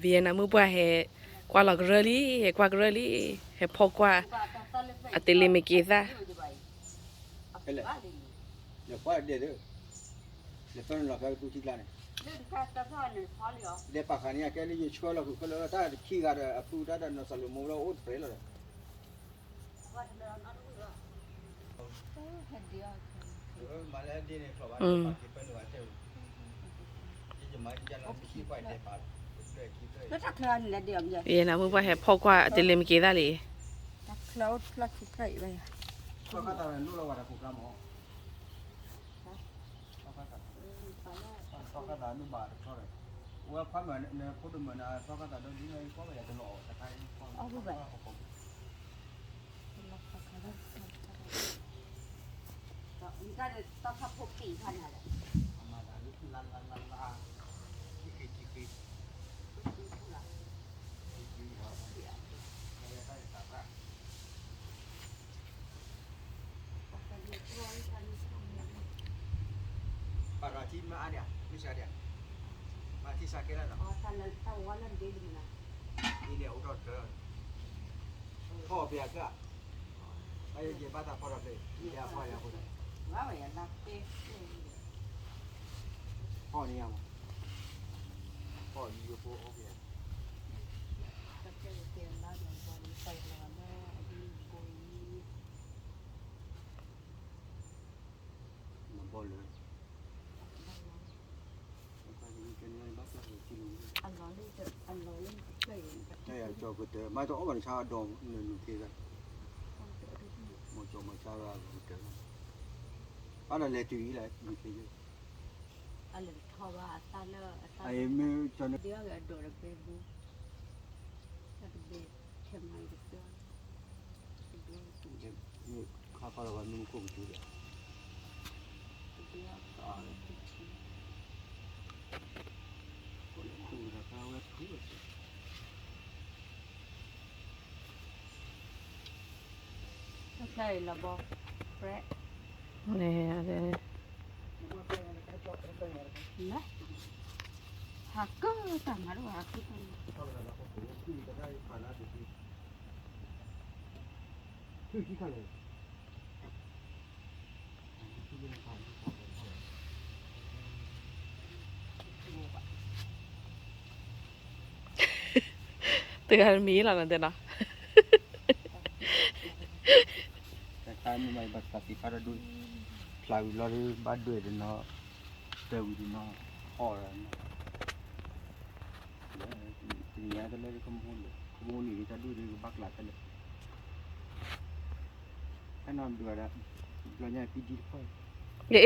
Vienna မုၢ်ပှၢ်ဟဲကွၢ်လီၤကရၢၢ်လံ, ဟဲကွၢ်ကရၢၢ်လံ, ဟဲဖီၣ်ကွၢ် အတလ့ၤမ့ၢ်က့ၤသၣ် လဲၤပာ်ဃာ်န့ၣ် ကဲလၢယဆှၢလီၤဃုာ်ခဲလၢာ် တၢ်တခံဂၤဒီးအပုၢ်တၢ်ဒီးနီၢ်စၤလိမိၣ်လၢအိၣ်တပြဲးလီၤဒီး Vienna မုၢ်ပှၢ်ဟဲဖီၣ်ကွၢ်အတလ့ၤမ့ၢ်က့ၤသၣ်လံ. ပာ်ထီၣ်ထံမ့ၢ်အါဒံး, မ့ၢ်စှၤဒံး, မၤထံစှၤကဲလၢာ်လီၤ, ဒ်န့ၣ်အိၣ်ထီၣ်တၢ်, ဖီၣ်ဖဲအကၢ်, ဘၣ်ယဲက့ၤဘၣ်တၢ်ဖီၣ်ထီၣ်ဖဲ, ယဲဖီၣ်ယဲဖိ, ဖီၣ်န့ၢ်ယၤမး, ဖီၣ်ယိယိဖိအိၣ်ဖဲ နဘီလၢ, တၢ်ယၤကၠီကတၢၢ် မၤတအီၣ်ဘၣ်နဆါအဒီးနနုာ်ခ့ဂၤ, မၤကၠီမၤဆါဂၤကတၢၢ်, ဘၣ်ဒီးလဲၤတုၤအံၤလဲၣ် နုာ်ခ့ဂၤ, အလဲၤထီၣ်ဘၣ်အသၣ်လၢအသၣ်, အမ့ၢ်ကၠီန့ၣ် အဒိးဒီးဘဲဘိ, တၢ်တဘဲ, ထဲမၤအံၤတသၢ ခါခီလီၤဝဲမ့ၢ်ခိၣ်ကစူၤဒီး, ခူဒီးကါဝဲထူဝဲစ့ၢ်, တၢ်လီၤဘီ, ပြဲ, န့ၣ်, ဟးကၢတၢ်မၤဒိၣ်ဟးကၢတၢ်န့ၣ် တဂၤတမံၤလီၤနတဲနီၤ, တၢ်မ့ၢ်ဘၣ်သးသ့ၣ်ဖးတၢ်ဒိၣ်, ဖျါဝံၤလီၤဒီးဘၣ်ဒွဲၣ်တနီၤ, တၢၤဝံၤတနီၤ, အီၣ်ဒီးနီၤ, တနံၤညါတလၢကမိၣ်န့ၣ် ကမိၣ်န့ၣ်တၢ်ဒိၣ်ဒီးကဘၣ်ကျးတၢ်လၢ, အဲၣ်နီၢ်ဒွးဒီး, ဘျီညါပံဒံတဖၣ်